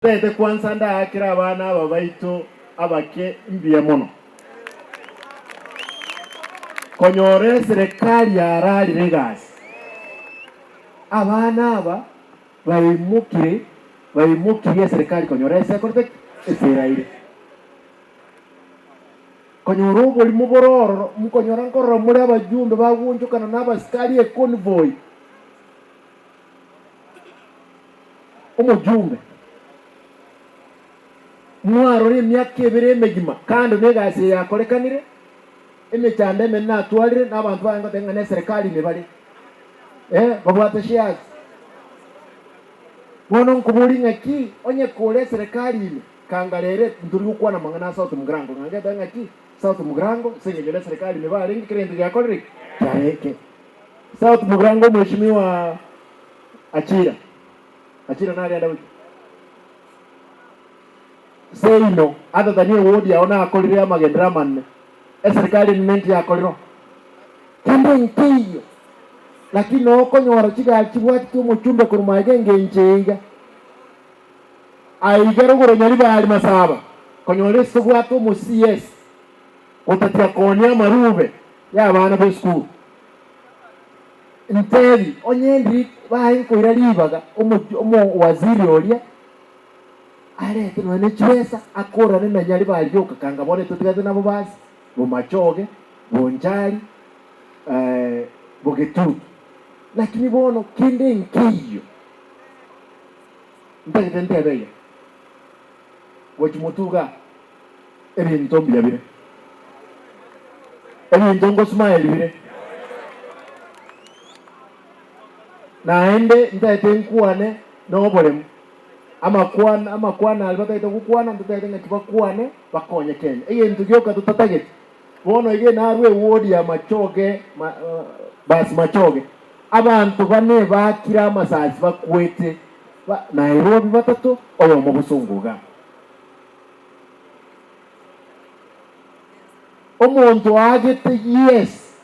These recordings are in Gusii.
Ntagete kwansa ndaakere abana aba baito abake mbuya mono. Konyora eserekari yararire egasi, abana aba baimokire baimokirie eserekari konyora ase ekorete ki? Ase eraire. Konyora oborimo bore ororo, mokonyora nkorora more abajumbe bagoonchokana na abasikari econvoy. Omojumbe, mwarora emiaka ebere emegima kando negasi eye yakorekanire, emechando emenene natwarire na abanto baye ngoteba ng'a neserekari ime bare, eh, babwate shares. Bono nkoborie ng'aki onye kore eserekari ime, kanga rero ntori gokwana amang'ana a South Mugirango, ng'a ngetebe ng'aki South Mugirango ase eng'encho neserekari ime barenge kera egento giakorire ki? Kiarenge. South Mugirango Omweshimiwa Achira Achira nari ande gochia seino other than eward yao nakorire amagenderero amanene eserikari enene nki yakorire oo? Kende nkeiyo lakini noo okonyora chigari chibwateti omochumbe korwa magega engencho eye iga aiga rogoro Nyaribari Masaba konyora ase tobwate omo CS gotatiga koonia amarube ya abana b'esukuru. Ntebi, onye ndiri baye nkoira ribaga omowaziri oria arete nonya ne chibesa akorane na Nyaribari rioka kanga bono totigate nabo basi Bomachoge, Bonchari, Bogetutu. Lakini bono kende nkeiyo ntagete ntebe iga gochia motwe igaa. Ebinto mbuya bire, ebinto ngosmile bire, naende ntagete nkwane na oboremu, amakwana amakwana aria batagete gokwana ntotagete ng'aki bakwane bakonye Kenya. Egento gioka totatageti, bono iga narwe eward ya Machoge ma basi Machoge, abanto bane bakire amasasi bakwete ba Nairobi batato, oyomo bosongo igaa. Omonto oagete yes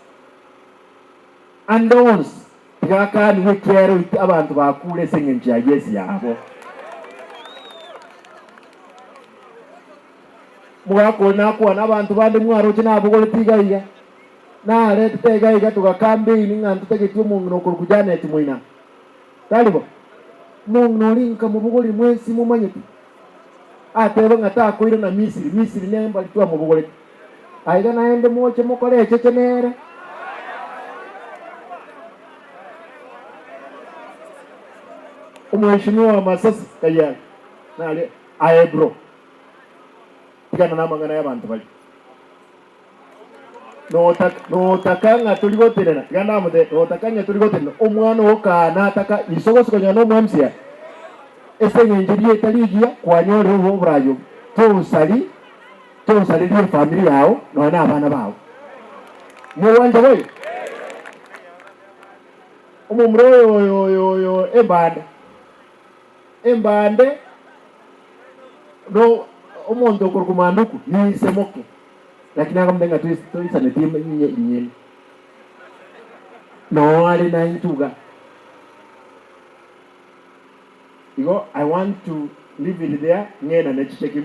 ande onsi tiga akanigwe ekiagera oite abanto bakure ase engencho ya yes yabo. Omogaka oria nakwana abanto bande mwaroche nabogoreti iga iga, naretete iga iga togakambeini ng'a ntotageti omong'ina okorokwa Janet Moina. Tari bo? Omong'ina oria nkamobogoria mwensi momanyete. Atebe ng'a takoirana Misiri, Misiri nembari twamobogorete. Aiga naende moche mokore echeche nere. Omweshimiwa Masasi Kayai naria aye bro, tigana namang'ana y'abanto baria. Notaka notaka ng'a tori gotenena, tiga ndamotebie, notaka ng'a tori gotenena, omwana oo kaa nataka iso gose konyora na omo MCA, ase eng'encho rieta rigiya kwanyorire obo oborai obo, tosari tosarerie efamiri yao nonya na abana bao. Mogwancha boigo? Omomura oyo oyo oyo oyo embande, embande no omonto okorokwa Manduku ninse moke. Naki nakomanya ng'a toisaneti inyene, noo are naintwe iga. Igo I want to leave it there, ng'enane chicheki.